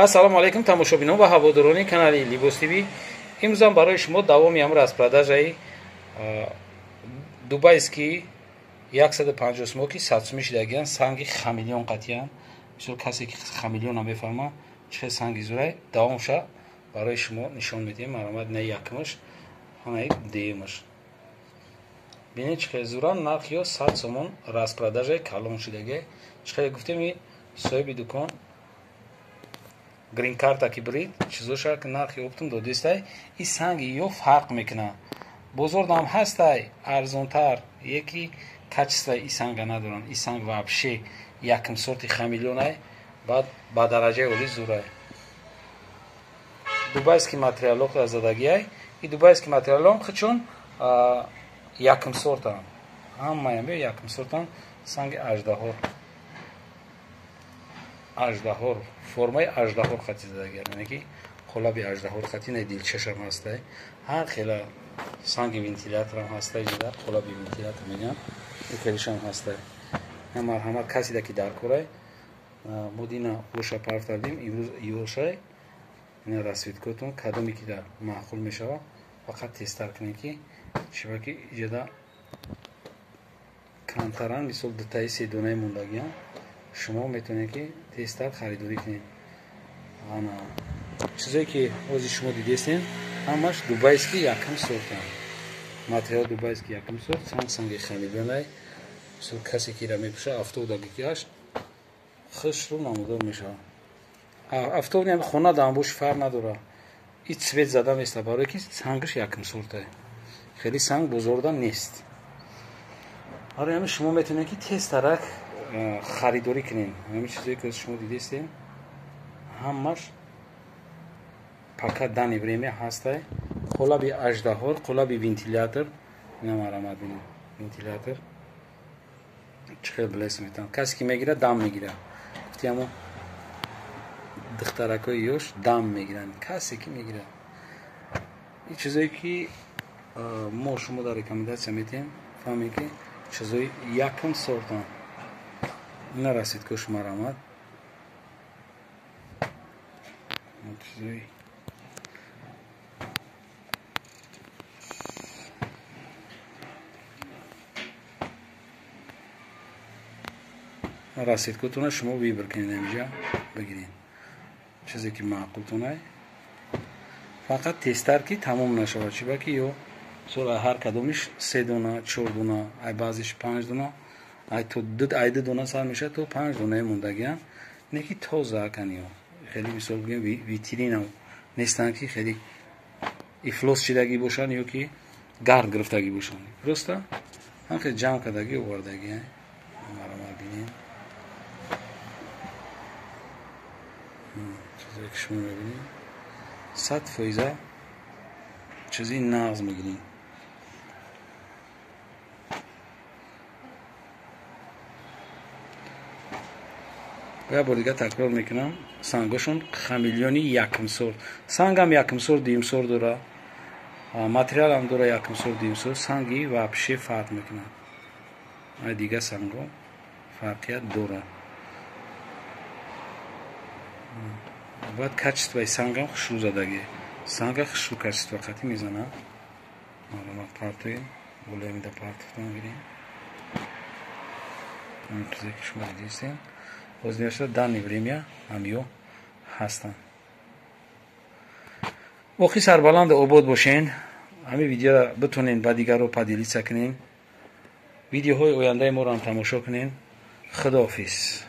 Ассалому алайкум тамошобинон ва ҳаводорони канали Либос ТВ. Имрӯзам барои шумо давоми ҳам распродажаи дубайский 150 сомон ки 100 сомон шидагиян, санги хамелеон қатиян. Мисол касе ки хамелеона мефаҳма, чӣ санги зурай, давомша барои шумо нишон медиҳем. Маромад на якмаш, ҳанаи дуюмаш. Бинед чӣ хел зуран, нарх ё 100 сомон распродажаи калон шидагия. Чӣ хел гуфтем, соҳиби дукон грин карта ки брид, чизоша ки нархи оптом додистай, и санги ё фарқ мекунад. Бозордам ҳастай арзонтар, яки качества и санга надоранд. И санг вообще якм сорти хамелеонай, баъд ба дараҷаи олӣ зурай. Дубайский материалҳо задагиай. И дубайский материалҳо хучун якм сортанд. Ҳамаям якм сортанд. Санги аждаҳор. Аждаҳор, формаи аждаҳор хати задагиай. Яъне ки қолаби аждаҳор хати, не дилчашам ҳастай. Ҳар хела санги вентиляторам ҳастай, ҷида қолаби вентилятор мегӯянд. Хелишам ҳастай. Марҳамат каседа ки дар корай. Мо дина оша парф кардем, имрӯз ёшай. Ина расвидкотон кадоме ки дар маъқул мешавад, фақат тезтар кунед ки чиба ки иҷода камтаран, мисол дутаи се донаи мондагиам, шумо метавонед ки тезтар харидорӣ кунед. Ана чизое ки ҳозир шумо дидестем, ҳамаш дубайский якм сортанд. Материал дубайский якм сорт, санг санги хамелеонай. Мисол касе ки ира мепӯшад, афтодагиаш хушрӯ намудор мешавад. Афтоб не, хона даам боши фарқ надорад. И цвет зада места, барое ки сангаш якм сорта. Хеле санг бозорда нест. Барои ҳамин шумо метавонед ки тезтарак харидорӣ кунед. Ҳамин чизое ки шумо дидестем, ҳамаш пока данный время ҳастай. Қолаби аждаҳор, қолаби вентилятор, ина марамат бинед. Вентилятор чӣ хел блес метавон. Касе ки мегирад, дам мегирад. Гуфти ҳамон духтаракҳои ёш дам мегиранд. Касе ки мегирад. Ин чизое ки мо шумо дар рекомендация медиҳем, фаҳмед ки чизои якм сортанд. Ина расидкош марамат. Чизои расидкотона шумо выбор кунед, инҷа бигиред. Чизе ки маъқултонай. Фақат тезтар ки тамом нашавад, чиба ки ё мисол ҳар кадомиш 3 дона, 4 дона, ай баъзеш 5 дона, ай то ай 2 дона сар мешавад то 5 донаи мондагиам. Не ки тоза акан ё. Хеле мисол бигем витрина нестанд ки хеле ифлос шидагӣ бошанд ё ки гард гирифтагӣ бошанд. Просто ҳам хеле ҷамъ кардагӣ овардагӣ. Марамат бинед. Чизе ки шумо мебинед, 100% чизи нағз мегиред. Як бор дигар такрор мекунам, сангошон хамелеони якм сорт. Сангам якм сорт, дуюм сорт дора, материалам дора якм сорт, дуюм сорт. Санги вообще фарқ мекунад. Ай дигар санго фарқият дорад. Баъд качествои сангам хушрӯ задагӣ. Санга хушрӯ качество қатӣ мезанад. Маълумот партоем, болоямида партофтан гирем. Ҳамин чизе ки шумо дидистем, ҳозир данный время ҳамё ҳастанд. Боқӣ сарбаланду обод бошен. Ҳамин видеоро битонен ба дигарро поделиться кунен. Видеоҳои ояндаи моро ҳам тамошо кунен. Худоҳофиз.